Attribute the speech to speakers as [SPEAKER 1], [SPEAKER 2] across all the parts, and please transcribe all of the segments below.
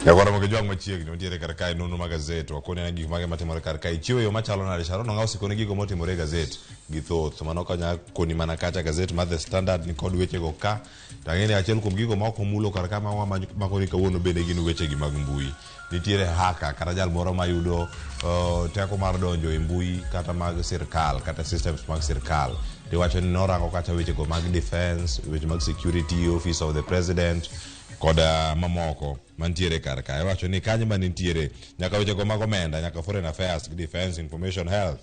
[SPEAKER 1] Nyakwara moke jwang' machiegni wantiere kar kae nonro mag gazet wakoni ane gik mage matimore kar kae chiwo e yo machalo nade Sharon Ong'aw osikone gigo motimore e gazet gi thoth mano konya koni mana kacha gazet mar The Standard ni kod wechego ka to ang'e ni achiel kuom gigo ma ok omulo kar ka ma wamakoni kawuono bende gin wechegi mag mbui nitiere haka kata jal moro mayudo teko mar donjo e mbui kata mag sirkal kata systems mag sirkal tiwacho ni norango kacha wechego mag defense weche mag security office of the president koda mamoko mantiere kar ka iwacho ni kanyo ma nitiere nyaka wechego mag omenda nyaka foreign affairs defense information health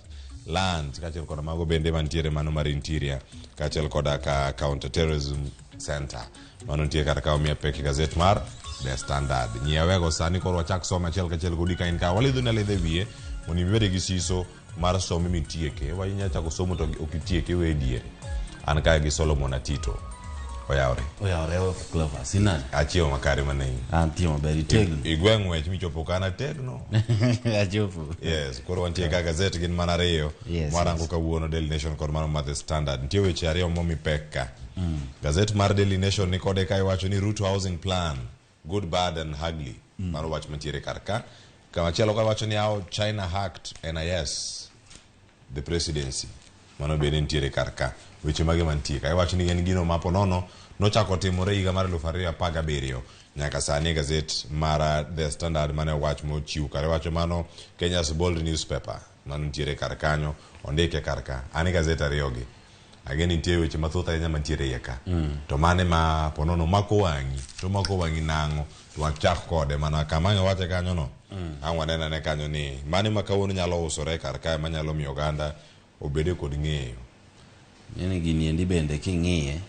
[SPEAKER 1] lands kaachiel koda mago bende mantiere mano mar interior kaachiel koda ka counter terrorism center mano nitie kar ka omiye pek e gazet mar The Standard nyiewego sani koro wachak some achiel kachiel kodi ka in ka walidhoni alidha e wiye mondo ibed gi siso mar some mitieke wainya chako somo to ok itieke iwe e diere an kae gi Solomon Atito oyawre
[SPEAKER 2] Oyawre Clever. Sinani?
[SPEAKER 1] Achiewo makare mana in.
[SPEAKER 2] Antie maber itegno.
[SPEAKER 1] Igwe ng'wech michopo kana tegno.
[SPEAKER 2] Achopo.
[SPEAKER 1] Yes, koro wantie ka gazet gin mana ariyo. Mwarango kawuono Daily Nation kod mano mar The Standard. Nitie weche ariyo momi pek ka. Gazet mar Daily Nation ni kode ka iwacho ni Ruto housing plan good bad and ugly. Mano wach mantiere kar ka. Kamachielo ka wacho ni how China hacked NIS the presidency. Mano bende nitiere kar ka. Weche mage mantie ka. Iwacho ni en gino ma ponono nochako timore higa mar 2017 nyaka sani e gazet mar The Standard mane wach mochiw kare wacho mano Kenya's Bold newspaper mano nitiere kar kanyo ondike kar ka. An e gazet ariyo gi. Ang'e ni nitie weche mathoth ahinya mantiere iye ka. To mane ma ponono mako wang'i, to mako wang'i nang'o? To wachak kode mana kama ang' iwache kanyo no. Ang' wanen ane kanyo ni mane ma kawuono nyalo usore kar kae manyalo miyo oganda obede kod ng'eyo.
[SPEAKER 2] Ng'eni gini endi bende king'iye,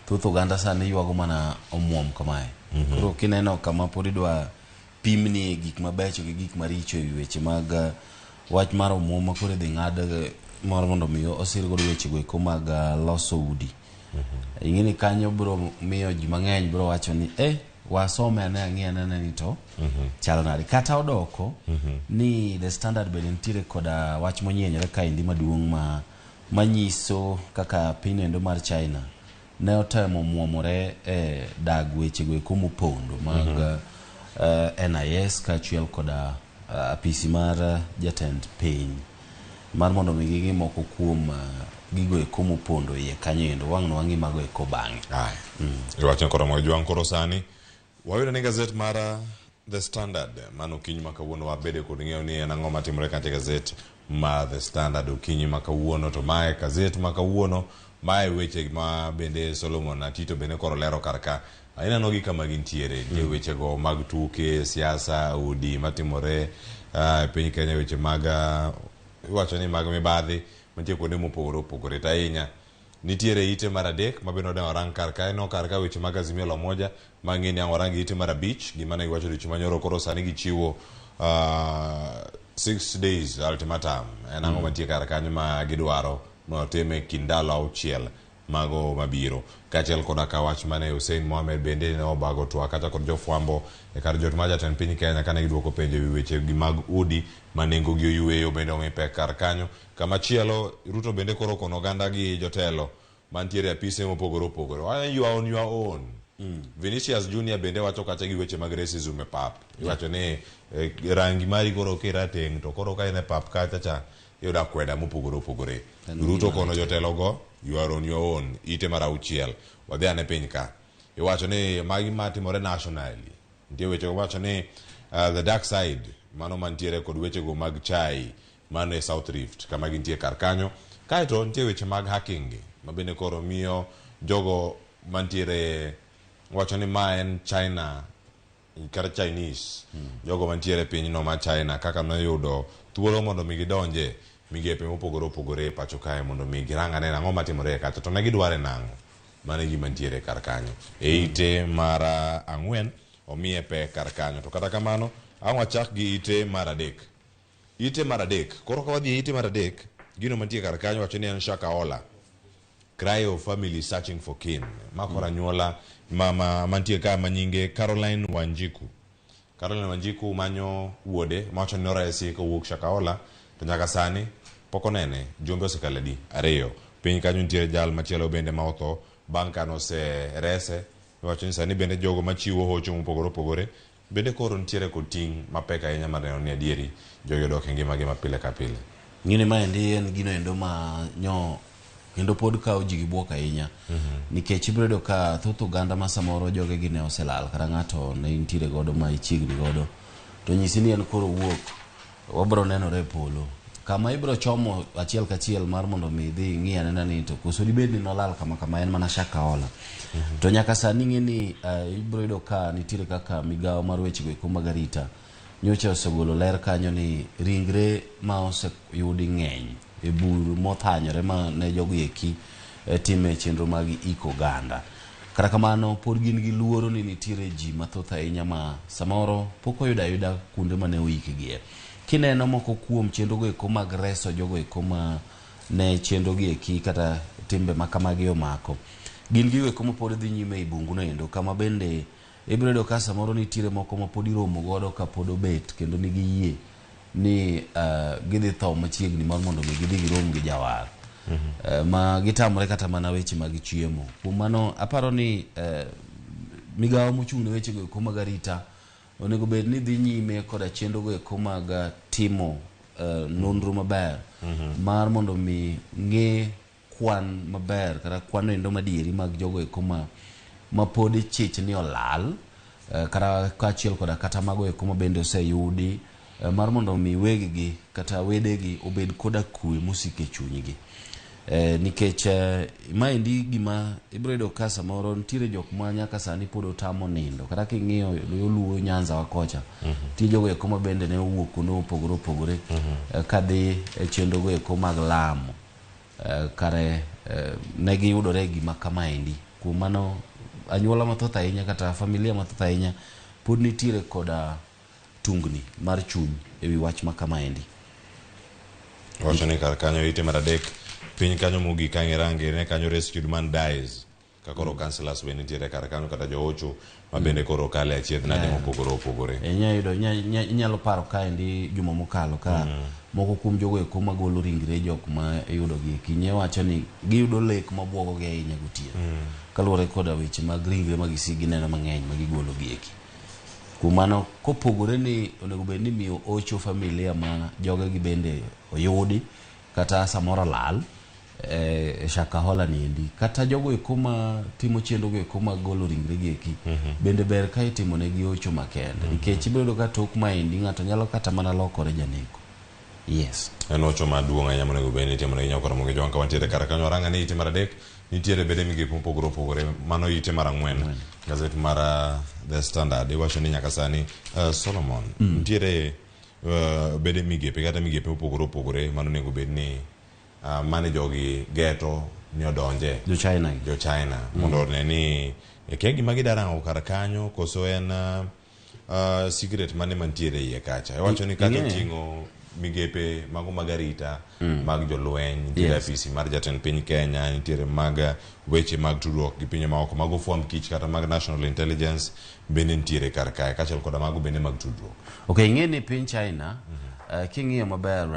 [SPEAKER 2] thoth oganda sani ywago mana omuom kamae. Koro kineno kama pod idwa pimnie gik mabecho gi gik maricho e wi weche mag wach mar omuom ma koro idhi ng'ad mar mondo mi osir godo weche go eko mag loso udi. Ing'e ni kanyo biro miyo ji mang'eny biro wacho ni eh wasome ane ang'i anena ni to chalo nade. Kata odoko ni The Standard bende nitiere koda wach monyenyore kaendi maduong' ma manyiso kaka piny endo mar China ne otemo muomore e dag wechego eko mopondo mag NIS kaachiel koda apisi mar jatend piny mar mondo mi ging'i moko kuom gigo eko mopondo iye kanyo endo wang' no wang'i mago eko bang'e.
[SPEAKER 1] Aya. Iwacho koro Mojwang' koro sani wayudo ni gazet mar The Standard mano okinyi ma kawuono wabede kod ng'eyo ni en ang'o matimore kacha e gazet mar The Standard okinyi ma kawuono to mae gazet ma kawuono mae weche ma bende Solomon Atito bende koro lero kar ka ineno gi kama gintiere nitie wechego mag tuke siasa udi matimore e piny Kenya weche mag iwacho ni mag mibadhi mantie kuonde mopogore opogore to ahinya Nitiere ite mar adek ma bende wadwa warang kar ka. Ineno kar ka weche mag Azimio la Umoja ma ng'e ni ang' warang ite mar abich gima ne giwacho odiochieng' manyoro koro sani gichiwo 6 days ultimatum. En ang'o mantie kar kanyo ma gidwaro mondo otim e kind ndalo auchiel mago mabiro. Kaachiel koda ka wach mane Hussein Mohamed bende ne obago twak kata kod jofwambo e kar jot mar jatend piny Kenya kane giduoko penjo ewi weche gi mag udi ma nengo gi oyueyo bende omi pek kar kanyo. Kamachielo, Ruto bende koro okono oganda gi jotelo mantiere e apise mopogore opogore. Wacho ni you are on your own. Vinicius Junior bende wacho kacha gi weche mag racism e pap. Iwacho ni rangi mari koro kirateng' to koro ka in e pap kacha cha iyudo akweda mopogore opogore. Ruto okono jotelo go you are on your own. Ite mar auchiel. Wadhi ane piny ka. Iwacho ni magi matimore nationally. Nitie weche wacho ni the dark side mano mantiere kod wechego mag chai mano e South Rift kama gintie kar kanyo. Kaeto nitie weche mag hacking gi ma bende koro miyo jogo mantiere wacho ni ma en China kata Chinese jogo mantiere e pinyno ma China kaka noyudo thuolo mondo mi gidonje migepe mopogore opogore e pacho kae mondo mi girang ane ang'o matimore e kacha to ne gidware nang'o. Mano e gima nitiere kar kanyo. E ite mar ang'wen omiye pek kar kanyo. To kata kamano ang' wachak gi ite mar adek. Ite mar adek. Koro ka wadhi e ite mar adek, gino mantie kar kanyo wacho ni en Shakahola. Cry of family searching for kin. Ma koro anyuola mama mantie ka manyinge Caroline Wanjiku. Caroline Wanjiku manyo wuode mawacho ni noresi kowuok Shakahola to nyaka sani pok onene. Jumbe osekalo adi? Ariyo. Piny kanyo nitiere jal machielo bende ma otho bang' ka noserese. Iwacho ni sani bende jogo machiwo hocho mopogore opogore Bende koro nitiere kod ting' mapek ahinya mar neno ni adieri jogi odok e ngimagi ma pile ka pile.
[SPEAKER 2] Ng'ini maendi en gino endo ma nyo kendo pod kawo ji gi buok ahinya nikech ibiro yudo ka thoth oganda ma samoro jogegi ne oselal kata ng'ato ne intiere godo ma ichiegni godo to nyisi ni en koro wuok wabiro nenore e polo kama ibiro chomo achiel kachiel mar mondo mi idhi ing'i anena ni to koso dibed ni nolal kama kama en mana Shakahola to nyaka sani ing'e ni ibiro yudo ka nitiere kaka migawo mar wechego eko mag arita nyocha osegolo ler kanyo ni ringre ma oseyudi ng'eny e bur mothanyore ma ne jogi eki time chenro mag iko oganda. Kata kamano pod gin gi luoro ni nitiere ji mathoth ahinya ma samoro pok oyudo ayuda kuonde mane oikgie. Kineno moko kuom chenro go eko mag reso jogo eko ma ne chenro gi eki kata timbe ma kamagi omako, gin gigo eko mapod dhi nyime ei bungu no endo kama bende ibiro yudo ka samoro nitiere moko ma pod iromo godo ka pod obet kendo nigi yie ni gidhi tho machiegni mar mondo mi gidhi girom gi jawar ma gitamore kata mana weche mag chiemo. Kuom mano aparo ni migawo mochung' ne weche go eko mag arita onego bed ni dhi nyime koda chenro go eko mag timo nonro maber mar mondo mi ng'e kwan maber kata kwan endo madieri mag jogo eko ma pod ichich ni olal kata kaachiel koda kata mago eko ma bende oseyudi mar mondo mi weg-gi kata wedegi obed koda kwe mosiko e chunygi. Nikech maendi gima ibiro yudo ka samoro nitiere jok ma nyaka sani pod otamo nindo kata king'iyo yo luo Nyanza wa kocha nitie jogo eko ma bende ne owuok kuonde mopogore opogore kadhi e chenro go eko mag lamo kare ne giyudore e gima kamaendi. Kuom mano anyuola mathoth ahinya kata familia mathoth ahinya pod nitiere koda tungni mar chuny ewi wach ma kamaendi.
[SPEAKER 1] Wacho ni kar kanyo ite mar adek piny kanyo mogik ka irange ne kanyo rescued man dies ka koro councillors be nitiere kar kanyo kata joocho ma bende koro kale achiedh nade mopogore opogore.
[SPEAKER 2] Inyalo paro kaendi juma mokalo ka moko kuom jogo eko magolo ringre jok ma iyudo gi eki nye wacho ni giyudo lek mabuogogi ahinya gotieno kaluwore koda weche mag ringre ma gineno mang'eny ma gigolo gi eki. Kuom mano kopogore ni onego bed ni miyo ocho familia ma jogegi bende oyudi kata samoro lal e Shakahola niendi kata jogo eko ma timo chenro go eko mag golo ringre gi eki bende ber ka itimo negi ocho makende nikech ibiro yudo ka tok maendi ng'ato nyalo kata mana lokore janeko. Yes.
[SPEAKER 1] En ocho maduong' ahinya monego bed ni itimo negi nyakora mogi jwang' ka wantiere kar kanyo waranga ni ite mar adek nitiere bede migepe mopogore opogore mano ite mar ang'wen gazet mar The Standard iwacho ni nyaka sani Solomon nitiere bede migepe kata migepe mopogore opogore mano onego bed ni mane jogi geto ni odonje
[SPEAKER 2] Jo China gi.
[SPEAKER 1] Jo China mondo one ni kia gima gidarango kar kanyo koso en secret mane mantiere iye kacha iwacho ni kata oting'o migepe mago mag arita mag jolweny nitiere apisi mar jatend piny Kenya nitiere mag weche mag tudruok gi pinje maoko mago fwamb kich kata mag national intelligence bende nitiere kar kae kaachiel koda mago bende mag tudruok.
[SPEAKER 2] Ok, ing'e ni piny China king'iyo maber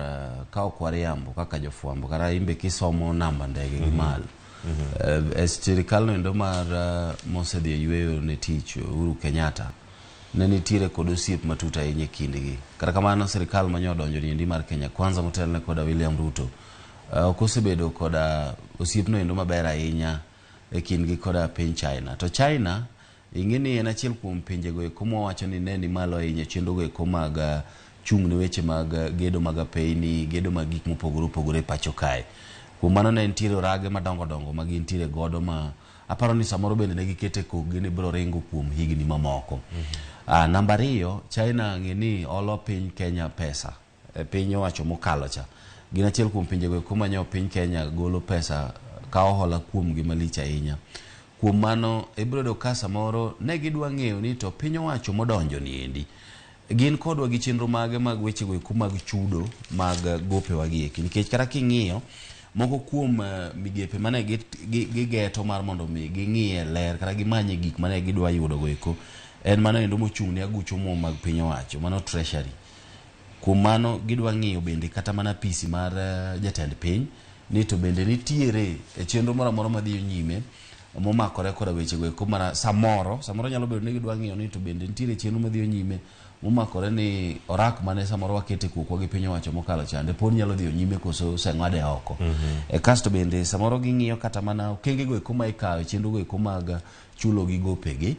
[SPEAKER 2] ka ok wariambo kaka jofwambo kata imbe kisomo namba ndege gi malo e sirikal no endo mar mosedhi e yweyo ne tich Uhuru Kenyatta ne nitiere kod osiep matut ahinya e kindgi. Kata kamano sirikal manyo odonjo niendi mar Kenya Kwanza motelne koda William Ruto ok osebedo koda osiepno endo maber ahinya e kindgi koda piny China. To China ing'e ni en achiel kuom pinjego eko mwawacho ni ne ni malo ahinya chenro go eko mag chung' ne weche mag gedo mag apeyni, gedo mag gik mopogore opogore e pacho kae. Kuom mano ne nitiere orage madongo dongo ma gintiere godo ma aparo ni samoro bende ne gikete kokgi ni biro ringo kuom higni mamoko. Namba ariyo, China ng'e ni olo piny Kenya pesa e piny owacho mokalo cha. Gin achiel kuom pinjego eko manyo piny Kenya golo pesa kawo hola kuomgi malich ahinya. Kuom mano ibiro yudo ka samoro ne gidwa ng'eyo ni to piny owacho modonjo niendi gin kodwa gi chenro mage mag wechego eko mag chudo mag gopewa gi eki nikech kata king'iyo moko kuom migepe mane gigeto mar mondo mi ging'iye ler kata gimanye gik mane gidwa yudo go eko en mano endo mochung' ne aguch omuom mag piny owacho mano treasury. Kuom mano gidwa ng'iyo bende kata mana apisi mar jatend piny ni to bende nitiere e chenro moro amora madhi nyime Momakore koda wechego eko mana samoro samoro nyalo bedo ni gidwa ng'iyo ni to bende nitiere chenro madhi nyime momakore ni orak mane samoro wakete kuokwa gi piny owacho mokalo chande pod nyalo dhi nyime koso oseng'ade oko. E kasto bende samoro ging'iyo kata mana okengego eko ma ikawo e chenrogo eko mag chulo gi gopegi.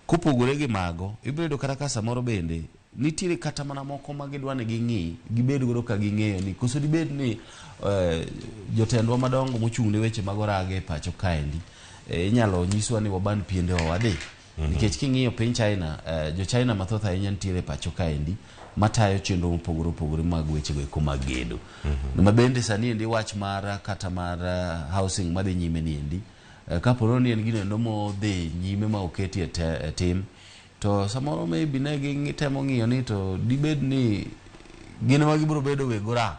[SPEAKER 2] Kopogore gi mago, ibiro yudo kata ka samoro bende nitiere kata mana moko ma gidwa ni ging'i gibed godo ka ging'eyo ni koso dibed ni jotendwa madongo mochung' ne weche mag orage e pacho kaendi inyalo nyiswa ni waban piendewa wadhi. Nikech king'iyo piny China, jo China mathoth ahinya nitiere e pacho kaendi matayo chenro mopogore opogore mag wechego eko mag gedo. Ma bende sani endi wach mar kata mar housing madhi nyime ni endi kapo ni en gino endo modhi nyime ma oketi e tim, to samoro maybe ne gitemo ng'iyo ni to dibed ni gin ema gibiro bedo weg orak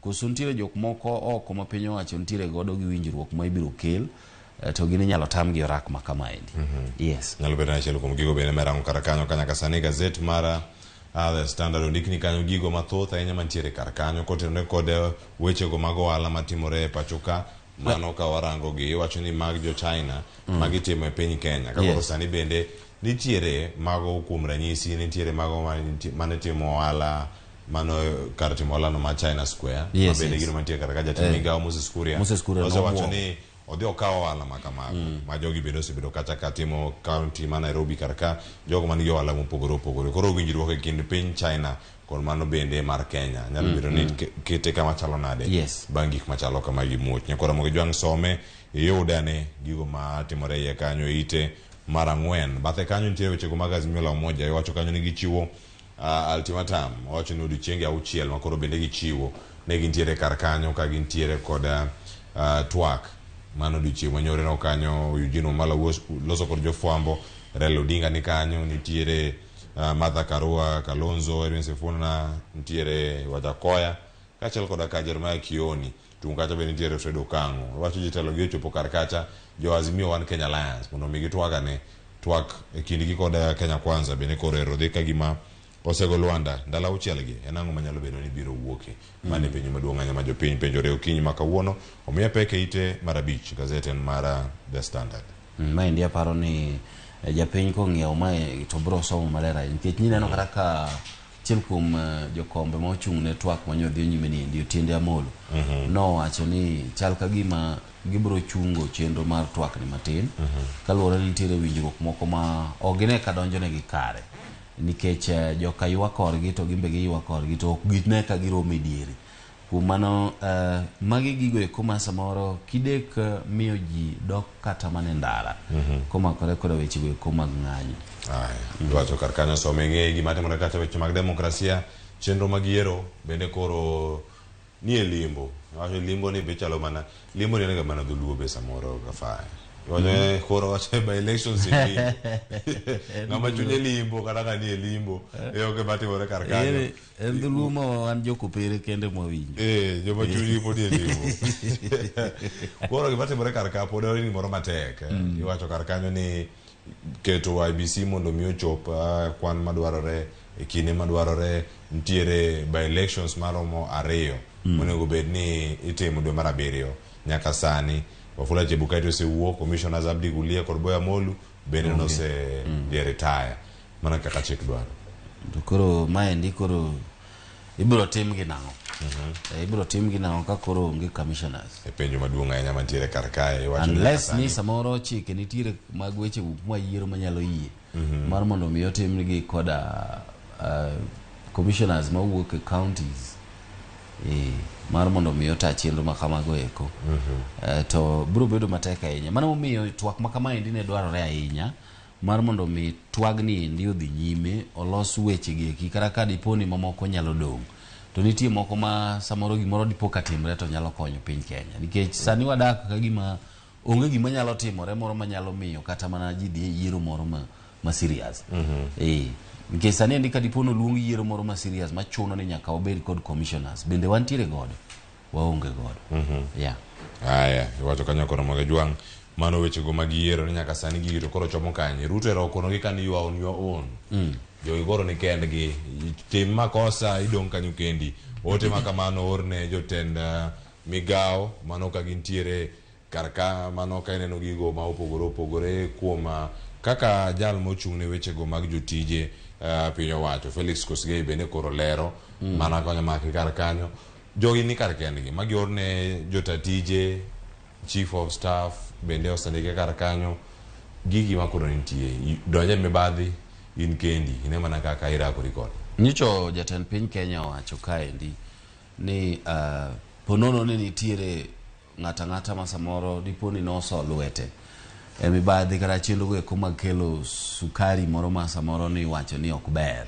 [SPEAKER 2] koso nitiere jok moko oko ma piny owacho nitiere godo gi winjruok ma ibiro kel to gin inyalo tamgi orak ma kamaendi. Yes.
[SPEAKER 1] Nyalo bedo achiel kuom gigo bende merango kar kanyo ka nyaka sani gazet mar The Standard ondikni kanyo gigo mathoth ahinya mantiere kar kanyo kotenore kod wechego mag ohala matimore e pacho ka. Mano ka warango gi iwacho ni mag jo China magitimo e piny Kenya ka koro sani bende nitiere mago kuom ranyisi nitiere mago mane timo ohala mano kar timo ohala no mar China Square ma bende gino mantie kar ka jatend migawo Moses Kuria
[SPEAKER 2] Moses Kuria
[SPEAKER 1] osewacho
[SPEAKER 2] nobuogo.
[SPEAKER 1] ni odhi okaw ohala ma kamago ma jogi bende osebedo kacha ka timo county ma Nairobi kar ka jogo man gi ohala mopogore opogore. Koro winjruok e kind piny China kod mano bende mar Kenya nyalo bedo ni kete kama chalo nade bang' gik machalo kamagi muoch. Nyakora Ramogi Jwang' some iyude ane gigo matimore iye kanyo ite mar 4. Bathe kanyo nitie wechego mag Azimio la Umoja iwacho kanyo ni gichiwo ultimatum owacho ni odiochienge 6 ma koro bende gichiwo ne gintiere kar kanyo ka gintiere kod twak mano odiochieng' manyore no kanyo Eugene Wamalwa loso kod jofwambo Raila Odinga ni kanyo nitiere Martha Karua, Kalonzo, Edwin Sifuna, nitiere Wajackoyah kaachiel koda ka Jeremiah Kioni. Tung' kacha bende nitiere Fred Okang'o. Wacho jotelo gi ochopo kar kacha jo Azimio One Kenya Alliance mondo mi gitwag ane twak e kindgi kod Kenya Kwanza bende koro ero dhi ka gima osego lwanda ndalo 6 gi en ang'o manyalo bedo ni biro wuoke. Mano e penjo maduong' ahinya ma jopiny penjore okinyi ma kawuono. Omiya pek e ite mar 5 gazet en mar The Standard.
[SPEAKER 2] Maendi aparo ni japiny kong'iewo mae to biro somo maler ahinya nikech nineno kata ka achiel kuom jokombe ma ochung' ne twak manyo dhi nyime ni endi Otiende Amolo nowacho ni chal ka gima gibiro chungo chenro mar twak ni matin kaluwore ni nitiere winjruok moko ma ok gine ka donjonegi kare nikech joka ywak korgi to gin be giywak korgi to ok gine ka giromo e diere. Kuom mano magi gigo eko ma samoro kidek miyo ji dok kata mana e ndara komakore koda wechego eko mag ng'anyo.
[SPEAKER 1] Iwacho kar kanyo some ng'e gima timore kacha weche mag demokrasia chenro mag yiero bende koro ni e limbo. Iwacho limbo ni be chalo mana limbo ni en ga mana dholuo be samoro gafaya. Iwacho koro wacho by elections in limbo. Ng'ama chunye limbo kata ka ni e limbo e ok gima timore kar kanyo.
[SPEAKER 2] En dholuo ma wan jokopere kende mwawinjo.
[SPEAKER 1] Joma chunygi pod nie limbo. Koro gima timore kar ka pod en gimoro matek. Iwacho kar kanyo ni keto IEBC mondo mi ochop kwan madwarore e kinde madwarore nitiere by elections maromo 2 monego bed ni itimo dwe mar 7 nyaka sani. Wafula Chebukati osewuok, Commissioners Abdi Gulia kod Boya Molu bende nose dhi retire mana kaka chik dwaro.
[SPEAKER 2] To koro maendi koro ibiro tim gi nang'o? Ibiro tim gi nang'o ka koro onge commissioners?
[SPEAKER 1] E penjo maduong' ahinya mantiere kar kae iwacho ni
[SPEAKER 2] Unless
[SPEAKER 1] nyaka
[SPEAKER 2] ni
[SPEAKER 1] sani
[SPEAKER 2] samoro chike nitiere mag weche ma yiero manyalo yie mar mondo mi otimgi koda commissioners mawuok e counties mar mondo mi ota chenro ma kamago eko. To biro bedo matek ahinya. Mano momiyo twak ma kamaendi ne dwarore ahinya mar mondo mi twagni endi odhi nyime olos weche gi eki kata ka dipo ni mamoko nyalo dong' to nitie moko ma samoro gimoro dipo ka timre to nyalo konyo piny Kenya nikech sani wadak ka gima onge gima nyalo timore moro manyalo miyo kata mana ji dhi e yiero moro ma serious. Nikech sani endi ka dipo ni oluong yiero moro ma serious machuno ni nyaka wabed kod commissioners bende wantiere godo waonge godo. Yeah.
[SPEAKER 1] Aya, iwacho kanyo koro Ramogi Jwang' mano wechego mag yiero ni nyaka sani gigi to koro chomo kanye. Ruto ero okonogi ka ni you are on your own. Jogi koro ni kendgi. Tim makosa idong' kanyo kendi. Ote ma kamano orne jotend migao mano ka gintiere Kar ka mano ka ineno gigo ma opogore opogore kuom kaka jal mochung' ne wechego mag jotije piny owacho Felix Kosgei bende koro lero mana konya maki kar kanyo. Jogi ni kar kendgi ma giorne jota tije, chief of staff bende osendike kar kanyo. Gigi ma koro nitie donje mibadhi in kendi ine mana kaka irakori kode.
[SPEAKER 2] Nyocha jatend piny Kenya owacho kaendi ni ponono ni nitiere ng'ato ang'ata ma samoro dipo ni noso lwete e mibadhi kata chenro go eko mag kelo sukari moro ma samoro ni iwacho ni ok ber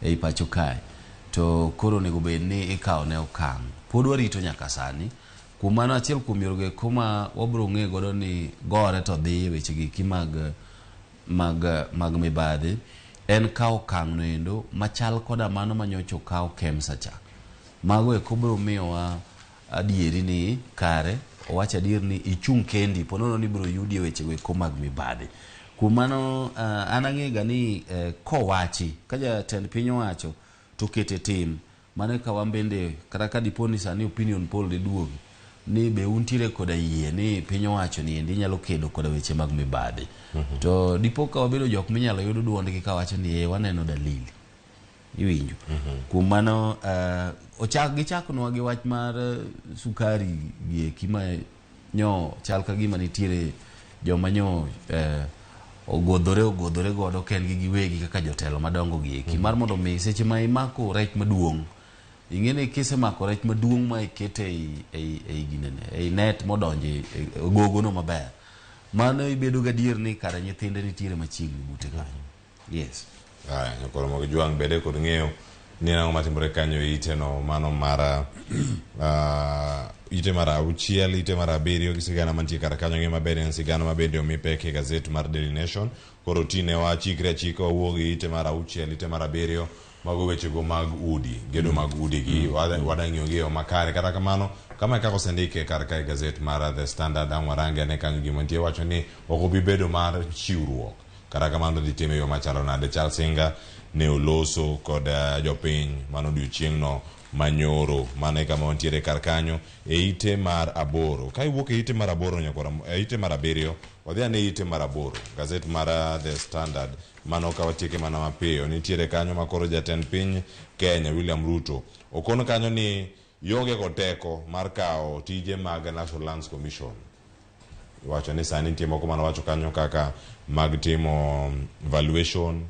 [SPEAKER 2] ei pacho kae to koro onego bed ni ikawo ne okang'. Pod warito nyaka sani. Kuom mano achiel kuom yorego eko ma wabiro ng'e godo ni gore to dhi e weche gi mag mibadhi en kawo okang' no endo machal koda mano manyocha okaw KEMSA cha. Mago eko biro miyowa adieri ni kare owach adier ni ichung' kendi ponono ni ibiro yudi e wechego eko mag mibadhi. Kuom mano an ang'ega ni kowachi ka jatend piny owacho to kete tim mano eka wan bende kata ka dipo ni sani opinion poll diduogi ni be untiere koda yie ni piny owacho ni endi nyalo kedo koda weche mag mibadhi. To dipo ka wabedo jok minyalo yud duondgi kawacho ni waneno dalili. Iwinjo. Kuom mano ochak gichaknwa gi wach mar sukari gi eki ma nyo chal ka gima nitiere joma nyo ogodhore godo kendgi giwegi kaka jotelo madongo gi eki mar mondo mi seche ma imako rech maduong' ing'e ni kisemako rech maduong' ma ikete ei ginene ei net modonjo e gogono maber mano ibedo gadier ni kare nyithinde nitiere machiegni bute kanyo. Yes.
[SPEAKER 1] Aya, nyakoro mogi jwang' bede kod ng'eyo ni ang'o matimore kanyo e ite no mano mar ite mar 6, ite mar 7 gi sigana mantie kar kanyo. Ng'e maber en sigana ma bende omi pek e gazet mar Daily Nation. Koro tine wachikre achika wawuog e ite mar 6, ite mar 7 mago wechego mag udi, gedo mag udi gi wada ng'iyo gi e yo makare. Kata kamano kama e kaka osendike kar ka e gazet mar The Standard. Ang' warange ane kanyo gima nitie wacho ni ok obi bedo mar chiwruok. Kata kamano dhi time yo machalo nade. Charles Inga ne oloso kod jopiny mano odiochieng'no manyoro. Mano e kama wantiere kar kanyo e ite mar 8. Ka iwuok e ite mar 8 nyakwara, e ite mar 7, wadhi ane ite mar 8. Gazet mar The Standard mano ka watieke mana mapiyo. Nitiere kanyo ma koro jatend piny Kenya William Ruto okon kanyo ni ionge kod teko mar kawo tije mag National Lands Commission. Iwacho ni sani nitie moko mane wacho kanyo kaka mag timo valuation,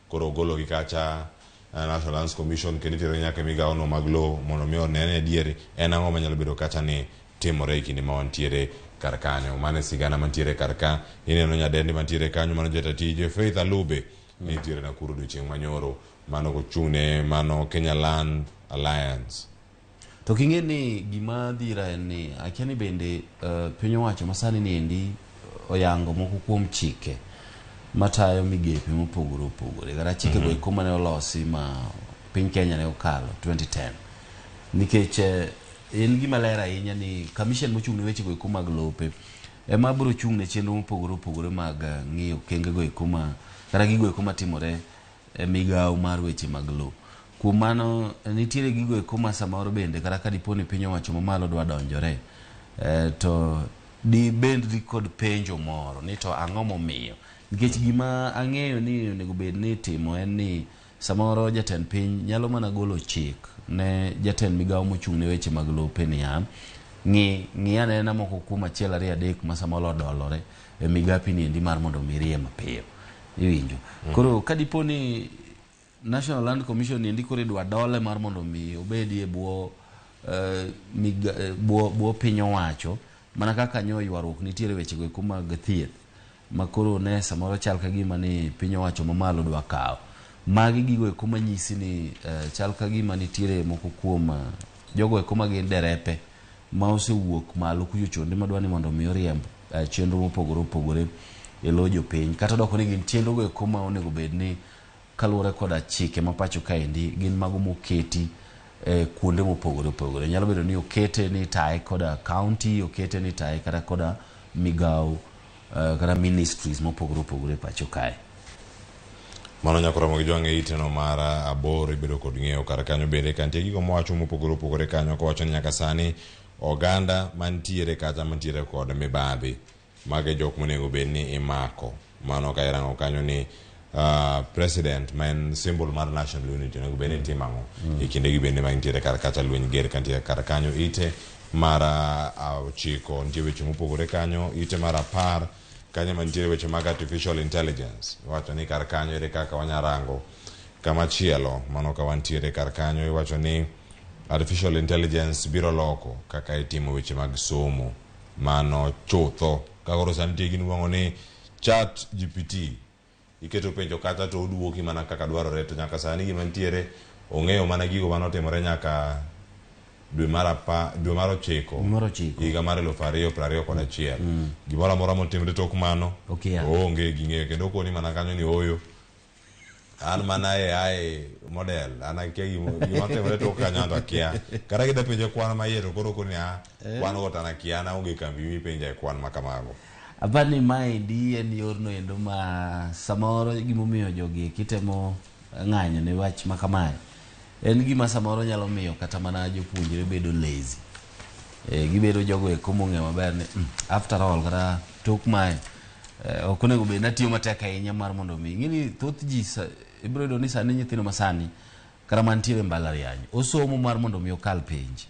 [SPEAKER 1] koro ogologi kacha National Lands Commission kendo itero nyaka e migawo no mag lowo mondo mi one ni adier en ang'o manyalo bedo kacha ni timore e kinde ma wantiere kar kanyo. Mano e sigana mantiere kar ka. Ineno nyadendi mantiere kanyo mano jata tije Faith Alube nitiere Nakuru odiochieng' manyoro mano kochung'ne mano Kenya Land Alliance.
[SPEAKER 2] To king'e ni gima dhira en ni akia ni bende piny owacho masani ni endi oyango moko kuom chike matayo migepe mopogore opogore kata chike go eko mane olosi ma piny Kenya ne okalo 2010 nikech en gima ler ahinya ni commission mochung' ne weche go eko mag lope ema biro chung' ne chenro mopogore opogore mag ng'iyo okenge go eko ma kata gigo eko matimore e migawo mar weche mag lowo. Kuom mano nitiere gigo eko ma samoro bende kata ka dipo ni piny owacho mamalo dwa donjore to dibed kod penjo moro ni to ang'o momiyo nikech gima ang'eyo ni onego bed ni itimo en ni samoro jatend piny nyalo mana golo chik ne jatend migawo mochung' ne weche mag lope niya ng'i anena moko kuom 1 2 3 ma samoro odolore e migapi ni endi mar mondo mi rie mapiyo. Iwinjo. Koro ka dipo ni National Land Commission endi koro idwa dole mar mondo mi obedi e bwo bwo piny owacho mana kaka nyo ywaruok nitiere weche go eko mag thieth ma koro ne samoro chal ka gima ni piny owacho mamalo dwa kawo. Magi gigo eko manyisi ni chal ka gima nitiere moko kuom jogo eko ma gin derepe ma osewuok malo kucho chonde madwa ni mondo mi oriemb chenro mopogore opogore e lo jopiny kata doko ni gin chenro go eko ma onego bed ni kaluwore koda chike ma pacho kaendi gin mago moketi kuonde mopogore opogore. Nyalo bedo ni okete ni itaye koda county, okete ni itaye kata koda migawo kata ministries mopogore opogore e pacho kae.
[SPEAKER 1] Mano nyaka romo gi jwang' e iteno mar 8 ibedo kod ng'eyo kar kanyo bende ka nitie gigo mowacho mopogore opogore kanyo kowacho ni nyaka sani Oganda mantiere kata mantiere kod mibadhi mago e jok monego bed ni imako. Mano ka irango kanyo ni president ma en symbol mar national unity onego bed ni timo ang'o e kindegi bende ma nitiere kar kacha lweny ger ka nitie kar kanyo ite mar 9 nitie weche mopogore kanyo ite mar 10 kanyo mantiere weche mag artificial intelligence iwacho ni kar kanyo ere kaka wanya rango kamachielo mano ka wantiere kar kanyo iwacho ni artificial intelligence biro loko kaka itimo weche mag somo mano chutho ka koro sani nitie gima ni chat GPT iketo penjo kata to oduoki mana kaka dwarore to nyaka sani gima nitiere ong'eyo mana gigo manotimore nyaka dwe mar 9 higa mar 2021 gimoro amora motimre tok mano oonge gi ng'eyo kendo okoni mana kanyo ni oyo an mana AI model an akia gima timore tok kanyo to akia kata kida penje kwan ma iye to koro okoni a kwan go to an akia an aonge kambi mipenja e kwan ma kamago.
[SPEAKER 2] Apani maendi en yorno endo ma samoro gimomiyo jogi kitemo ng'anyo ne wach ma kamae en gima samoro nyalo miyo kata mana jopuonjre bedo lazy. Gibedo jogo eko mong'eyo maber ni after all kata tok mae ok onego bed natiyo matek ahinya mar mondo mi ing'e ni thoth ji ibiro yudo ni sani nyithindo masani kata mantiere mbalariany osomo mar mondo mi okal penj.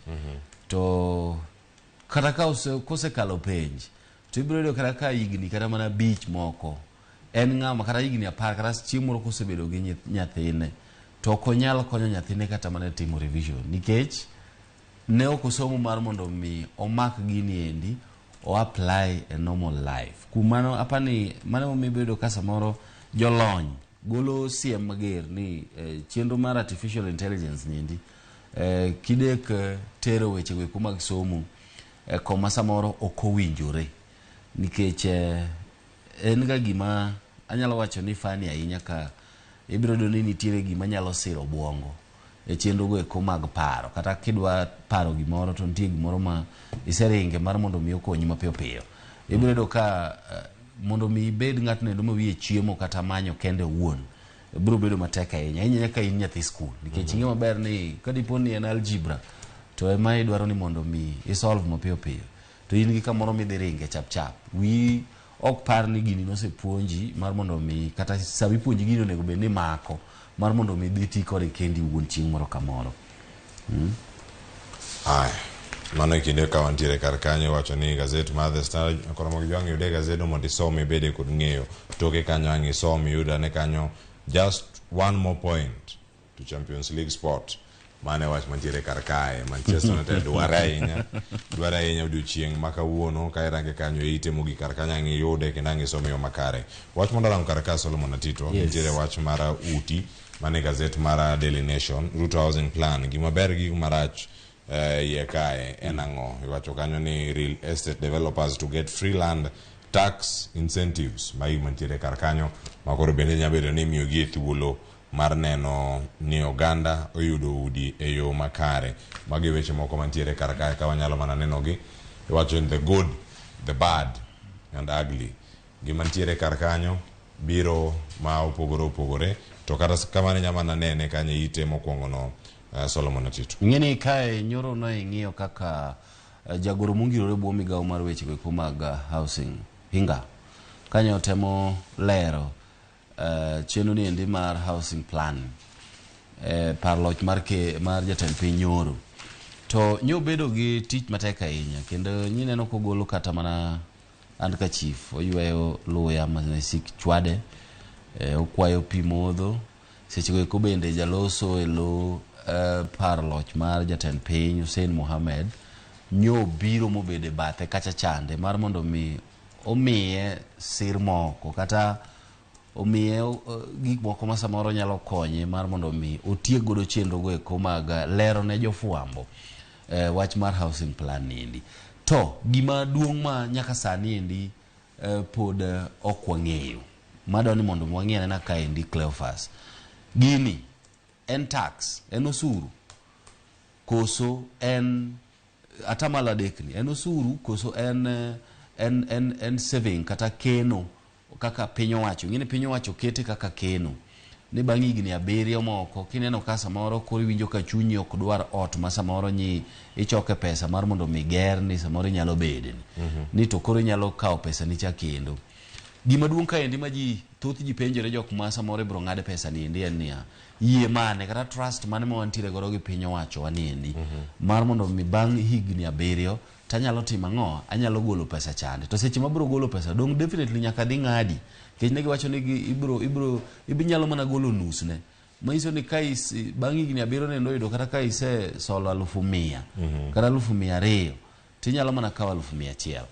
[SPEAKER 2] To kata ka kosekalo penj to ibiro yudo kata ka higni kata mana 5 moko en ng'ama kata higni 10 kata chieng' moro kosebedo gi nyathine to ok onyal konyo nyathine kata mana timo revision nikech ne ok osomo mar mondo mi omak gini endi o apply e normal life. Kuom mano apani mano emomiyo ibedo ka samoro jolony golo siem mager ni chenro mar artificial intelligence ni endi kidek tero wechego eko mag somo koma samoro ok owinjore nikech en ga gima anyalo wacho ni funny ahinya ka ibiro yudo ni nitiere gima nyalo siro obwongo e chenro go eko mag paro kata kidwa paro gimoro to nitie gimoro ma iseringe mar mondo mi okonyi mapiyo piyo. Ibiro yudo ka mondo mi ibed ng'atno endo ma wiye chiemo kata manyo kende owuon biro bedo matek ahinya ahinya ka in nyathi skul nikech ing'e maber ni kadipo ni en algebra to ema idwaro ni mondo mi isolve mapiyo piyo to in gi kamoro midhi ringe chap chap wiyi ok par ni gini nosepuonji mar mondo mi kata sama ipuonji gini onego bed ni mako mar mondo mi idhi ti kode kendi iwuon chieng' moro kamoro.
[SPEAKER 1] Aya, mano e kinde ka wantiere kar kanyo iwacho ni gazet mar The Star Koromogi Jwang' yude gazetno mondo isom ibede kod ng'eyo toke kanyo ang' isom iyud ane kanyo just one more point to Champions League spot. Mano e wach mantiere kar kae. Manchester United dware ahinya odiochieng' ma kawuono ka irange kanyo e ite mogik kar kanyo ang' iyude kendo ang' isome yo makare. Wach mondo arango kar ka Solomon Atito nitiere wach mar uti mane gazet mar Daily Nation Ruto Housing Plan gima ber gi gima rach iye kae en ang'o? Iwacho kanyo ni real estate developers to get free land tax incentives magi mantiere kar kanyo ma koro bende nyalo bedo ni imiyogi e thuolo mar neno ni oganda oyudo udi e yo makare. Magi weche moko mantiere kar kae ka wanyalo mana nenogi. Iwacho ni the good, the bad and ugly. Gima nitiere kar kanyo biro ma opogore opogore to kata kamano inyalo mana nene kanyo e ite mokwongo no Solomon Atito.
[SPEAKER 2] Ing'eni kae nyoro ne ing'iyo kaka jagoro mongirore bwo migawo mar weche go mag housing Hinga kanyo temo lero chenro ni endi mar housing plan par loch mar mar jatend piny nyoro to nyobedo gi tich matek ahinya kendo nyineno kogolo kata mana handkerchief oyweyo luya mane sik chwade okwayo pi modho sechego eko bende jaloso e lo par loch mar jatend piny Hussein Mohamed nyo biro mobedo e bathe kacha chande mar mondo mi omiye sir moko kata omiye gik moko ma samoro nyalo konye mar mondo mi otiek godo chenro go eko mag lero ne jofwambo wach mar housing plan ni endi. To gima duong' ma nyaka sani endi pod ok wang'eyo madwa ni mondo wang'i anena ka endi Cleophas gini en tax en osuru koso en atamalo adek ni en osuru koso en saving kata keno kaka piny owacho. Ing'e ni piny owacho kete kaka keno. Ni bang' higni 7 moko kineno ka samoro koro iwinjo ka chunyi ok dwar ot ma samoro nyi ichoke pesa mar mondo mi ger ni samoro inyalo bede ni. Ni to koro inyalo kawo pesa ni cha kendo. Gima duong' kaendi ma ji thoth ji penjore jok ma samoro ibiro ng'ad pesa ni endi en niya, yie mane kata trust mane ma wantiere godo gi piny owacho wa ni endi mar mondo mi bang' higni 7 tanyalo timo ang'o? Anyalo golo pesa chande. To seche mabiro golo pesa dong' definitely nyaka dhi ng'adi. Nikech ne giwacho ni ibiro nyalo mana golo nus ne. Manyiso ni ka bang' higni 7 nendo yudo kata ka ise solo 100,000 kata 200,000 tinyalo mana kawo 100,000.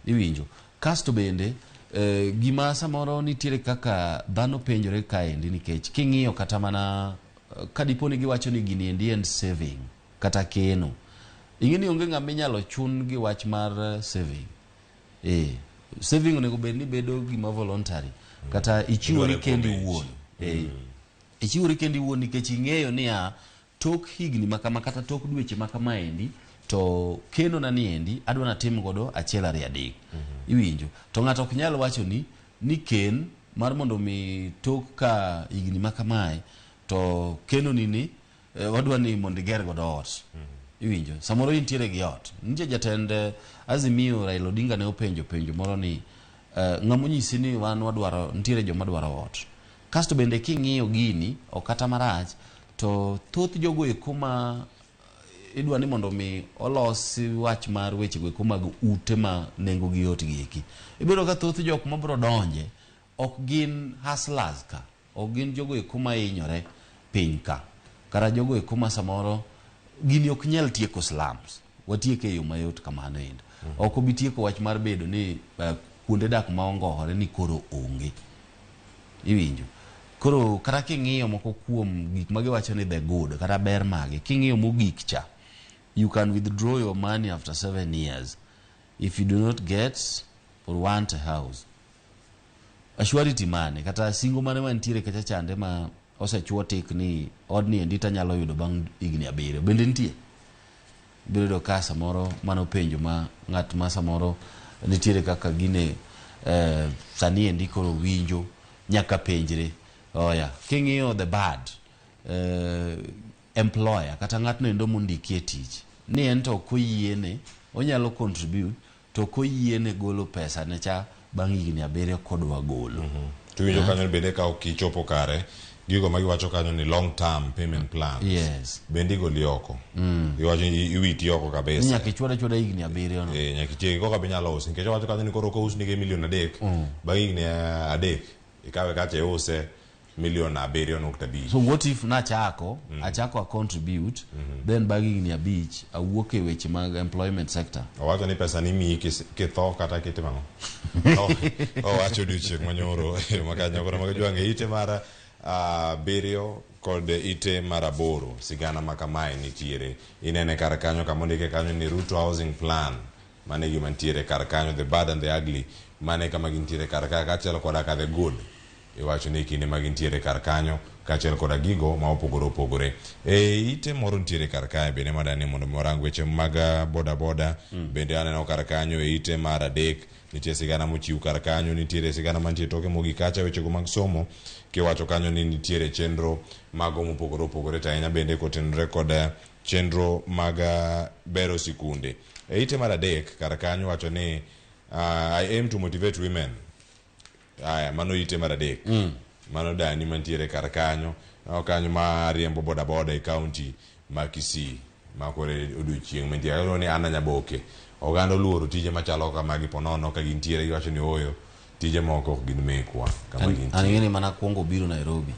[SPEAKER 2] Iwinjo. Kasto bende gima samoro nitiere kaka dhano penjore kaendi nikech king'iyo kata mana kadipo ni giwacho ni gini endi en saving kata keno. Ing'e ni onge ng'ama inyalo chun gi wach mar saving. Saving onego bed ni bedo gima voluntary kata ichiwori kendi iwuon. Ichiwori kendi iwuon nikech ing'eyo niya tok higni makama kata tok dweche makama endi to keno na ni endi adwa natim godo 1 2 3. Iwinjo. To ng'ato ok nyal wacho ni ken mar mondo mi tok ka higni makamae to keno ni wadwa ni mondo iger godo ot. Iwinjo. Samoro intiere gi ot. Nitie jatend Azimio Raila Odinga ne openjo penjo moro ni ng'ama onyisi ni wan wadwaro nitiere joma dwaro ot. Kasto bende king'iyo gini ok kata marach to thoth jogo eko ma idwa ni mondo mi olos wach mar weche go eko mag ute ma nengo gi yot gi eki. Ibiro ka thoth jok mabiro donje ok gin hustlers ka. Ok gin jogo eko ma hinyore piny ka. Kata jogo eko ma samoro gini ok nyal tieko slums. Watieke e yo mayot kamano endo. Ok obi tieko wach mar bedo ni kuonde dak ma ongohore ni koro onge. Iwinjo. Koro kata king'iyo moko kuom gik ma giwacho ni the good kata ber mage, king'iyo mogik cha, you can withdraw your money after 7 years if you do not get or want a house. Assurity mane kata singo mane mantiere kacha chande ma osechuo tik ni odni endi tanyalo yudo bang' higni 7 bende nitie? Ibiro yudo ka samoro mano penjo ma ng'at ma samoro nitiere kaka gine sani endi koro winjo nyaka penjre. Oya, king'iyo the bad employer kata ng'atno endo mondiki e tich ni en to ok oyiene onyalo contribute to ok oyiene golo pesa ne cha bang' higni 7 kodwa golo.
[SPEAKER 1] To iwinjo kanyo bende ka ok ichopo kare gigo ma giwacho kanyo ni long term payment plans.
[SPEAKER 2] Yes.
[SPEAKER 1] Bende igoli oko. Iwacho ni iwiti oko kabisa.
[SPEAKER 2] Nyaka ichwad achwada higni 7 no.
[SPEAKER 1] Nyaka itieki koka binyalo usi nikech owacho kanyo ni koro kousni gi milion 3 bang' higni 3 ikawe kacha iuse milion 7.5.
[SPEAKER 2] So what if nachako achako a contribute then bang' higni 5 awuok e weche mag employment sector.
[SPEAKER 1] Owacho ni pesa ni miyi kitho kata kitimo ang'o? Owacho odiochieng' manyoro makanyo koro mag jwang'e ite mar 7 kod ite mar 8 sigana ma kamae nitiere. Inene kar kanyo kama ondike kanyo ni Ruto Housing Plan. Mane gima nitiere kar kanyo, the bad and the ugly. Mane kama gintiere kar ka kaachiel koda ka the good. Iwacho ni kinde ma gintiere kar kanyo kaachiel koda gigo ma opogore opogore. Ite moro nitiere kar kae bende madani mondo mi warang weche mag boda boda. Bende aneno kar kanyo e ite mar 3 nitie sigana mochiw kar kanyo, nitiere sigana mantie toke mogik kacha wechego mag somo kiwacho kanyo ni nitiere chenro mago mopogore opogore to ahinya bende kotenore kod chenro mag bero sikunde. E ite mar 3 kar kanyo wacho ni I aim to motivate women. Aya, mano ite mar 3. Mano dani mantiere kar kanyo, kanyo ma riembo boda boda e county ma Kisii. Ma koro odiochieng' mantie. Koro ni Anna Nyaboke. Oganda oluoro tije machalo kamagi ponono ka gintiere giwacho ni ooyo tije moko ok gin mekwa kama gintie.
[SPEAKER 2] An ing'e ni mana kuongo biro Nairobi.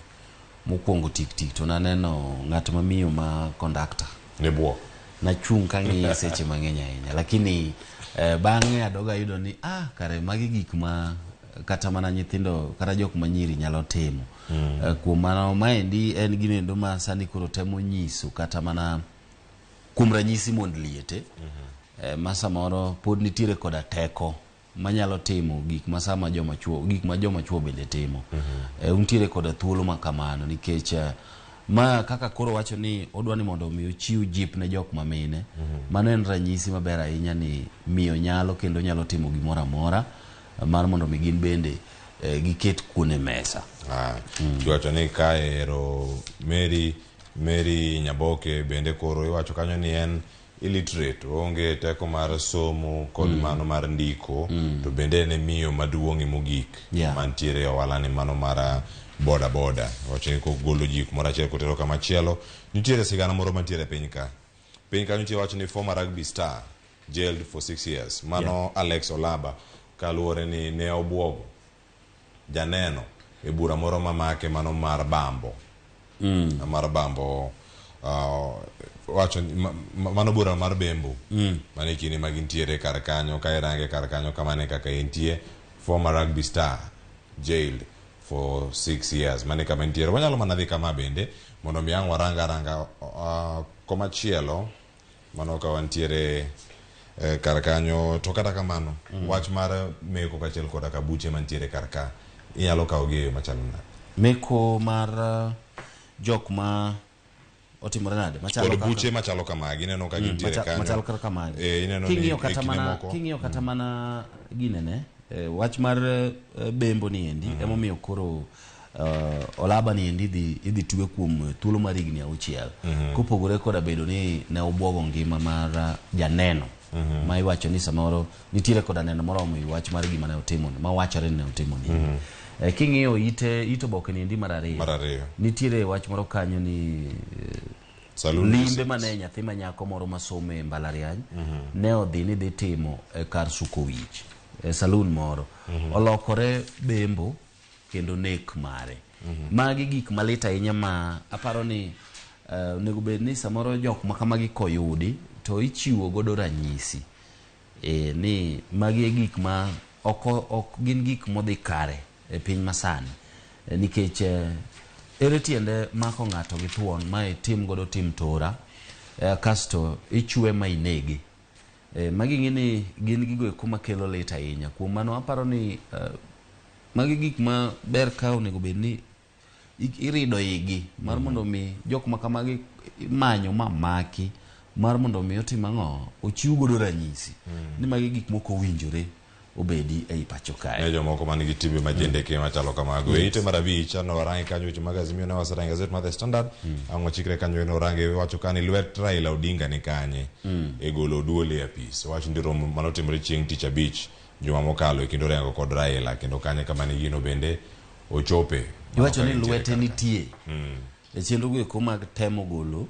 [SPEAKER 2] Mokwongo tik tik to naneno ng'at ma miyo ma conductor.
[SPEAKER 1] Ne buok.
[SPEAKER 2] Nachung' kang'iye seche mang'eny ahinya. Lakini bang'e adogo ayudo ni kare magi gik ma kata mana nyithindo kata jok ma nyiri nyalo timo. Kuom mano maendi en gino ma sani koro temo nyiso kata mana kuom ranyisi mond liete. Ma samoro pod nitiere koda teko manyalo timo gik ma sama joma chuo gik ma joma chuo bende timo. Untiere koda thuolo ma kamano nikech ma kaka koro wacho ni odwa ni mondo mi ochiw jip ne jok ma mine. Mano en ranyisi maber ahinya ni miyo nyalo kendo nyalo timo gimoro amora mar mondo mi gin bende giket kuon e mesa.
[SPEAKER 1] Iwacho ni kaero Mary Nyaboke bende koro iwacho kanyo ni en illiterate, oonge teko mar somo kod mano mar ndiko, to bende en e miyo maduong' mogik mantiere e ohala ni mano mar boda boda. Iwacho ni kogolo ji kumoro achiel kotero kama chielo. Nitiere sigana moro mantiere piny ka. Piny kanyo nitie wach ni former rugby star jailed for 6 years. Mano Alex Olaba kaluwore ni ne obuogo janeno e bura moro mamake mano mar bambo. Mar bambo wacho mano bura mar bembo. Mane kinde ma gintiere kar kanyo ka irange kar kanyo kamane kaka entie former rugby star jailed for 6 years. Mane kama entiere. Wanyalo mana dhi kama bende mondo mi ang' warang aranga komachielo mano ka wantiere kar kanyo to kata kamano wach mar meko kaachiel koda ka buche mantiere kar ka inyalo kawo gi e yo machalo nade?
[SPEAKER 2] Meko mar jok ma otimore nade machalo
[SPEAKER 1] kod buche machalo kamagi ineno ka gintiere kanyo
[SPEAKER 2] machalo kaka kamagi.
[SPEAKER 1] Ineno ni
[SPEAKER 2] king'iyo kata mana ginene wach mar bembo ni endi emomiyo koro Olaba ni endi idhi tuwe kuom thuolo mar higni 6 kopogore koda bedo ni ne obwogo ngima mar janeno ma iwacho ni samoro nitiere koda neno moromo e wach mar gima ne otimo ma wachore ni ne otimo ni. King'iyo it oboke ni endi mar ariyo nitiere wach moro kanyo ni limbe mane nyathi ma nyako moro masomo e mbalariany ne odhi ni dhi timo kar suko wich e saloon moro olokore bembo kendo nek mare. Magi gik malit ahinya ma aparo ni onego bed ni samoro jok ma kamagi koyudi to ichiwo godo ranyisi ni magi e gik ma ok gin gik modhi kare e piny masani nikech ere tiende mako ng'ato gi thuon ma itim godo tim tora kasto ichwe ma inege. Magi ng'e ni gin gigo eko makelo lit ahinya. Kuom mano aparo ni magi gik ma ber ka onego bed ni irido igi mar mondo mi jok ma kamagi imanyo ma maki mar mondo mi otim ang'o ochiw godo ranyisi ni magi gik moko owinjore obedi ei pacho kae.
[SPEAKER 1] Ne jomoko man gi timbe majendeke machalo kamago. E ite mar abich ano warange kanyo weche mag Azimio ne waserange gazet mar The Standard. Ang' wachikre kanyo eno orange wacho kani lwet Raila Odinga ni kanye e golo Oduol e apis. Wach ndi romo manotimore chieng' tich abich juma mokalo e kind Orengo kod Raila kendo kanye kama ne gino bende ochope.
[SPEAKER 2] Iwacho ni lwete nitie e chenro go eko mag temo golo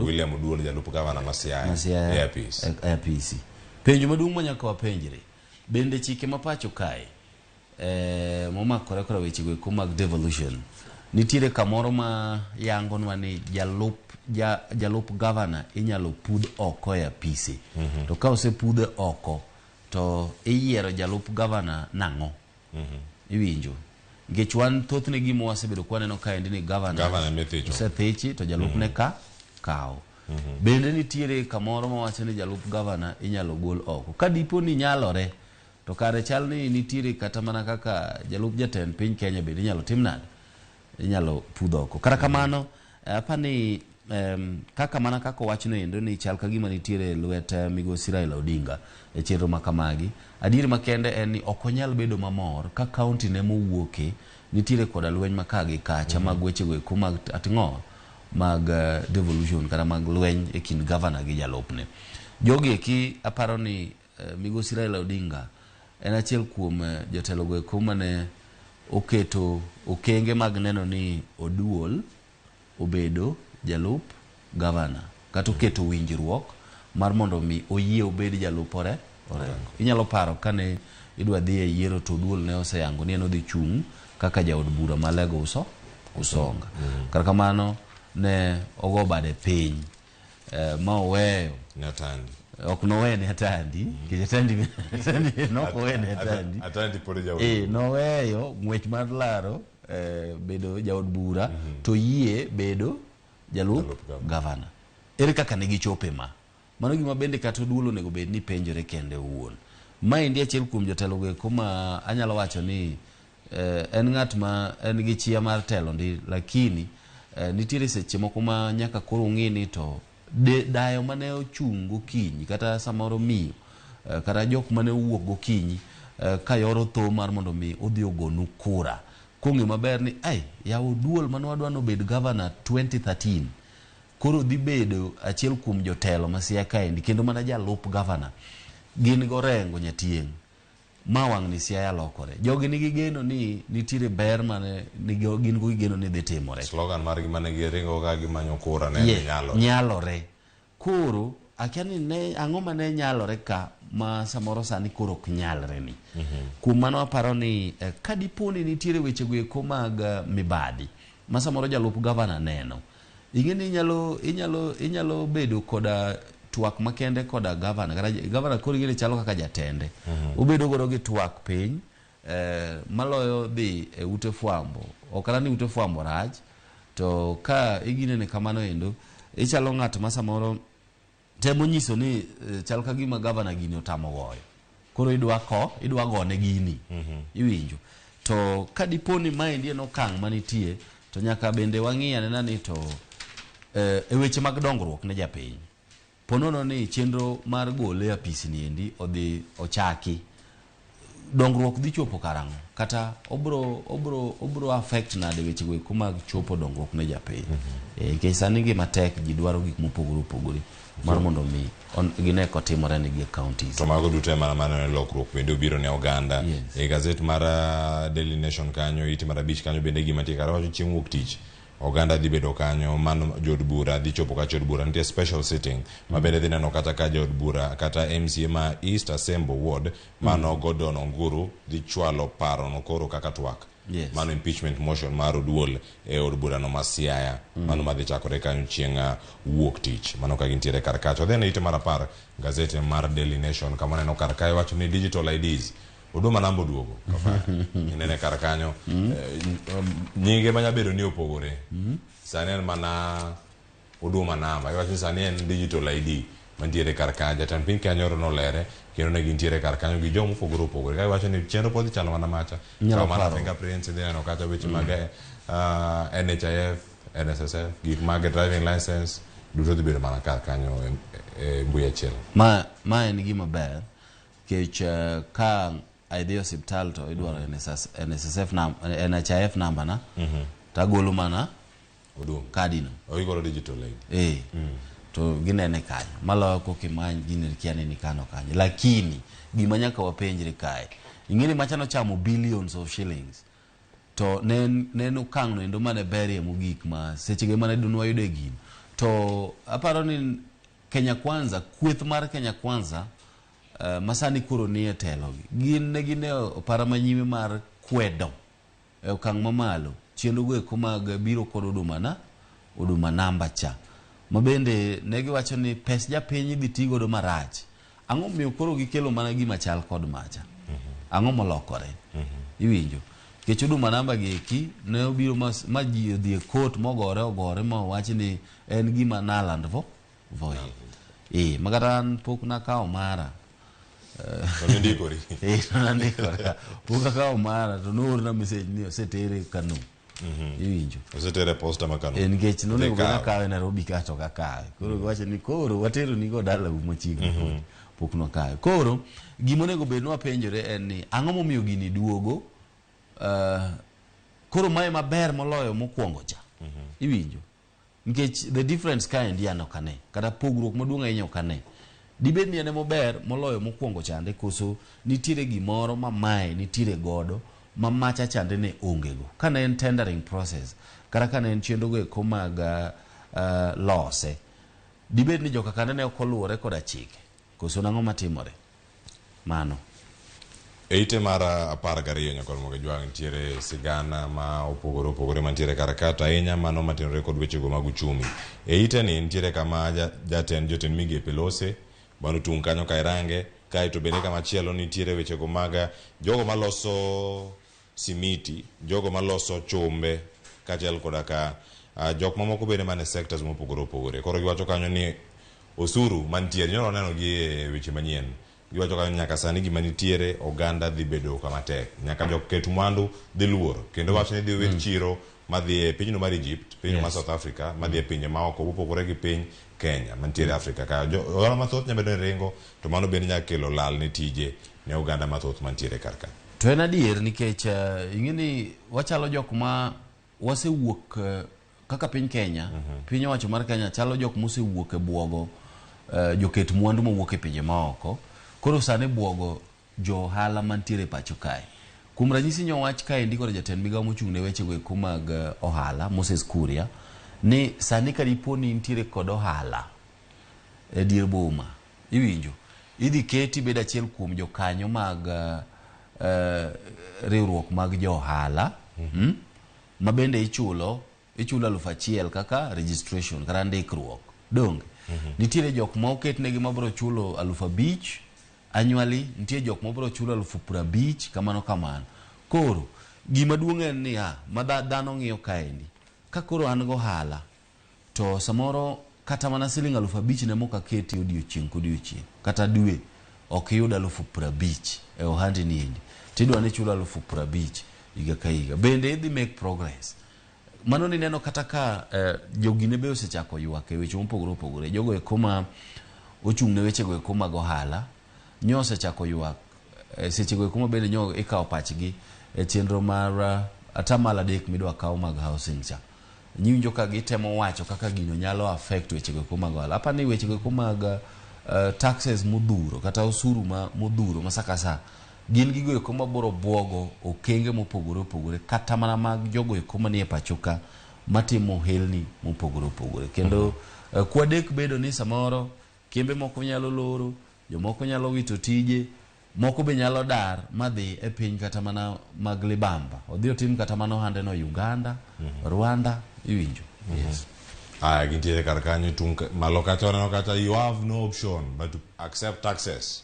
[SPEAKER 1] William Oduol jalup gavana ma Siaya e apis.
[SPEAKER 2] E apisi. Penjo maduong' ma nyaka wapenjre bende chike ma pacho kae momakore koda weche go eko mag devolution nitiere kamoro ma yangonwa ni jalup gavana inyalo pudh oko e apise. To ka osepudhe oko to iyiero jalup gavana nang'o? Iwinjo nikech wan thothne gima wasebedo kwaneno kaendi ni gavana osethichi to jalupne ka kawo. Bende nitiere kamoro mawacho ni jalup gavana inyalo gol oko. Ka dipo ni nyalore to kare chal ni nitiere kata mana kaka jalup jatend piny Kenya bende inyalo tim nade? Inyalo pudh oko. Kata kamano apani kaka mana kaka wachno endo ni chal ka gima nitiere lwet migosi Raila Odinga e chenro ma kamagi. Adier makende en ni ok onyal bedo mamor ka kaunti ne mowuoke nitiere koda lweny ma ka gi kacha mag wechego eko mag ating'o mag devolution kata mag lweny e kind gavana gi jalupne. Jogi eki aparo ni migosi Raila Odinga en achiel kuom jotelo go eko mane oketo okenge mag neno ni Oduol obedo jalup gavana kata oketo winjruok mar mondo mi oyie obed jalup Orengo. Inyalo paro kane idwa dhi e yiero to Oduol ne oseyango ni en odhi chung' kaka jaod bura ma Lego Usonga. Kata kamano ne ogo bade piny ma oweyo
[SPEAKER 1] Atandi.
[SPEAKER 2] Ok noweyo ne Atandi, nikech Atandi nok oweyo ne Atandi.
[SPEAKER 1] Atandi pod jaod.
[SPEAKER 2] Noweyo ng'wech mar laro bedo jaod bura to yie bedo jalup gavana. Ere kaka ne gichope ma? Mano gima bende kata Oduol onego bed ni penjore kende owuon. Maendi achiel kuom jotelo go eko ma anyalo wacho ni en ng'at ma en gi chia mar telo ndi, lakini nitiere seche moko ma nyaka koro ung'i ni to dayo mane ochung' gokinyi kata samoro miyo kata jok mane owuok gokinyi ka yoro tho mar mondo mi odhi ogonu kura kong'eyo maber ni ai yawo duol mane wadwa nobed governor 2013 koro dhi bedo achiel kuom jotelo ma Siaya kaendi kendo mana jalup governor gin gorengo nyatieng' ma wang' ni Siaya lokore. Jogi nigi geno ni nitiere ber mane gin go gigeno ni dhi timore.
[SPEAKER 1] Slogan margi mane giringo ka gimanyo kura ne nyalore.
[SPEAKER 2] Nyalore. Koro akia ni ne ang'o mane nyalore ka ma samoro sani koro ok nyalre ni. Kuom mano aparo ni ka dipo ni nitiere weche go eko mag mibadhi ma samoro jalup gavana neno, ing'e ni inyalo bedo koda twak makende koda gavana. Kata gavana koro ing'e ni chalo kaka jatende. Obedo godo gi twak piny maloyo dhi e ute fwambo. Ok ni ute fwambo rach, to ka iginene kamano endo ichalo ng'at ma samoro temo nyiso ni chal ka gima gavana gini otamo goyo. Koro idwa gone gini. Iwinjo. To ka dipo ni maendi en okang' manitie, to nyaka bende wang'i anena ni to e weche mag dongruok ne japiny. Ponono ni chenro mar gole e apis ni endi odhi ochaki, dongruok dhi chopo karang'o? Kata obro affect nade weche go eko mag chopo dongruok ne japiny? Nikech sani ngima tek, ji dwaro gik mopogore opogore mar mondo mi gine kotimore negi e counties.
[SPEAKER 1] To mago duto ema mana lokruok bende obiro ne oganda.
[SPEAKER 2] Yes.
[SPEAKER 1] E gazet mar Daily Nation kanyo, ite mar 5 kanyo bende gima tie kar wacho chieng' wuok tich. Oganda dhi bedo kanyo, mano jood bura dhi chopo ka jood bura nitie special sitting ma bende dhi neno kata ka jood bura kata MCA ma East Asembo Ward mano Gordon Onguru dhi chwalo paro no koro kaka twak.
[SPEAKER 2] Yes.
[SPEAKER 1] Mano impeachment motion mar Oduol e od bura no ma Siaya. Mano madhi chakore kanyo chieng' wuok tich. Mano ka gintiere kar kacha. Odhi e ite mar 10 gazete mar Daily Nation kama neno kar kae wacho ni digital IDs Huduma namba oduogo. Inene kar kanyo. Nyinge manya bedo ni opogore. Sani en mana Huduma namba. Iwacho ni sani en digital ID mantiere kar kanyo. Jatend piny Kenya nyoro nolere kendo ne gintiere kar kanyo gi joma opogore opogore. Ka iwacho ni chenro pod chalo mana macha.
[SPEAKER 2] Inyalo
[SPEAKER 1] Chalo mana
[SPEAKER 2] paro.
[SPEAKER 1] fingerprints idhi neno kacha weche mag NHIF, NSSF, gik mag driving license duto dhi bedo mana kar kanyo e mbui achiel.
[SPEAKER 2] Ma en gima ber kech ka idhi e osiptal to idwaro NSSF NHIF namba na tagolo mana
[SPEAKER 1] Huduma.
[SPEAKER 2] kadi no.
[SPEAKER 1] Oikoro digital ID.
[SPEAKER 2] To ginene kanyo maloyo kokimany gini kia ni nikano kanyo. Lakini gima nyaka wapenjre kae, ing'eni machano chamo billions of shillings to ne en okang' no endo mane berie mogik ma sechege mane donwayudo e gino. To aparo ni Kenya Kwanza, kweth mar Kenya Kwanza masani koro nie telo gin ne gin e opara manyime mar kwedo e okang' mamalo chenro go eko mag biro kod Huduma namba cha ma bende ne giwacho ni pes japiny idhi ti godo marach. Ang'o momiyo koro gikelo mana gima chal kod macha? Ang'o molokore? Iwinjo? Nikech Huduma namba gi eki ne obiro ma ji odhi e court mogore ogore ma owach ni en gima null and void. Makata an pok nakawo mara.
[SPEAKER 1] To nindikori.
[SPEAKER 2] Nandikora. Pok akawo mara to noorna message ni osetere Kano. Iwinjo.
[SPEAKER 1] Osetere posta ma Kano.
[SPEAKER 2] Nikech nonego bed
[SPEAKER 1] Odhi kawe.
[SPEAKER 2] nakawe Nairobi ka to kakawe. Koro giwacho ni koro watero ni go dalau machiegni kodi. Pok nwakawe. Koro gima onego bed ni wapenjore en ni ang'o momiyo gini duogo? Koro mae maber moloyo mokwongo cha. Iwinjo. Nikech the difference kaendi an ok ane. Kata pogruok maduong' ahinya ok ane. Dibed ni en ema moloyo mokwongo chande koso nitiere gimoro ma mae nitiere godo ma macha chande ne onge go. Kane en tendering process, kata kane en chenro go eko mag lose, dibed ni joka kande ne ok oluwore koda chike. Koso nang'o matimore? Mano.
[SPEAKER 1] E ite mar 12 nyakor Moge Jwang' nitiere sigana ma opogore opogore mantiere kar ka to ahinya mano matenore kod wechego mag uchumi. E ite ni nitiere kama jatend jotend migepe lose, mano tung' kanyo ka irange, kaeto bende kama chielo nitiere wechego mag jogo maloso simiti, jogo maloso chumbe, kaachiel koda ka jok mamoko bende mane sectors mopogore opogore. Koro giwacho kanyo ni osuru mantiere, nyoro waneno gi e weche manyien. Giwacho kanyo nyaka sani gima nitiere oganda dhi bedo kama tek. Nyaka jok ket mwandu dhi luor. Kendo wacho ni dhi wit chiro madhi e pinyno mar Egypt, pinyno mar
[SPEAKER 2] Yes.
[SPEAKER 1] South Africa, madhi e pinje maoko mopogore gi piny Kenya mantiere Afrika ka. Jo oganda mathoth nyalo bedo ni ringo to mano bende nyalo kelo lal ne tije ne oganda mathoth mantiere kar ka.
[SPEAKER 2] To en adier nikech ing'e ni wachalo jok ma wasewuok kaka piny Kenya, piny owacho mar Kenya chalo jok mosewuok e buogo joket mwandu mowuok e pinje maoko. Koro sani buogo jo ohala mantiere e pacho kae. Kuom ranyisi nyowach kaendi kod jatend migawo mochung' ne wechego eko mag ohala Moses Kuria ni sani kadipo ni intiere kod ohala e dier boma iwinjo idhi keti bed achiel kuom jokanyo mag riwruok mag jo ohala ma bende ichulo 1000 kaka registration kata ndikruok donge. Nitiere jok ma oketnegi mabiro chulo 5000 annually, nitie jok mabiro chulo 50,000 kamano kamano. Koro gima duong' en niya ma dhano ng'iyo kaendi ka koro an gohala to samoro kata mana siling 5000 ne mok aketi odiochieng' kodiochieng' kata dwe ok iyud 50,000 e ohandi ni endi tidwa ni ichul 50,000 higa ka higa, bende idhi make progress. Mano nineno kata ka jogine be osechako ywak e weche mopogore opogore. Jogo eko ma ochung' ne wechego eko mag ohala nyo osechako ywak sechego eko ma bende nyo ikawo pachgi e chenro mar 3% midwa kaw mag housing cha. Nyiwinjo ka gitemo wacho kaka gino nyalo affect wechego eko mag ohala. Apa ni wechego eko mag taxes modhuro kata osuru ma modhuro ma sa ka sa gin gigo eko mabiro buogo okenge mopogore opogore kata mana mag jogo eko manie pacho ka matimo ohelni mopogore opogore. Kendo kwadek bedo ni samoro kembe moko nyalo loro, jomoko nyalo wito tije, moko be nyalo dar madhi e piny kata mana mag libamba, odhi otim kata mana ohande no Uganda, Rwanda, iwinjo. Yes.
[SPEAKER 1] Aya, gintiere kar kanyo tung' malo kacha waneno kacha you have no option but to accept taxes.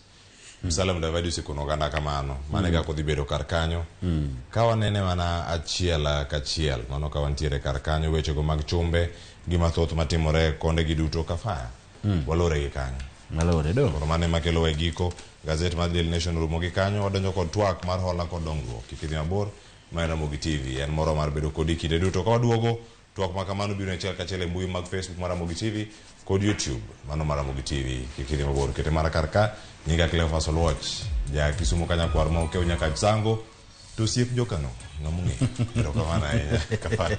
[SPEAKER 1] Musalia Mudavadi osekono oganda kamano. Mano e kaka odhi bedo kar kanyo. Ka wanene mana achiel kachiel, mano ka wantiere kar kanyo wechego mag chumbe gi mathoth matimore konde gi duto kafaya. Walore gi kanyo.
[SPEAKER 2] Malore do.
[SPEAKER 1] Koro mano ema kelowa e giko. Gazet mar Daily Nation orumo gi kanyo. Wadonjo kod twak mar hola kod dongruok. Kik idhi mabor. Ma en Ramogi TV. En moro mar bedo kodi kinde duto. Ka waduogo, twak ma kamano biro achiel kachiel e mbui mag Facebook mar Ramogi TV kod YouTube mano mar Ramogi TV. Kik idhi mabor. Kete mana kar ka. Nyinga Cleophas Oluoch. Ja Kisumu Kanyakwar ma okew nyaka Sango. To osiep jokano. Ng'ama ong'eyo. Erokamano ahinya. Kafaya.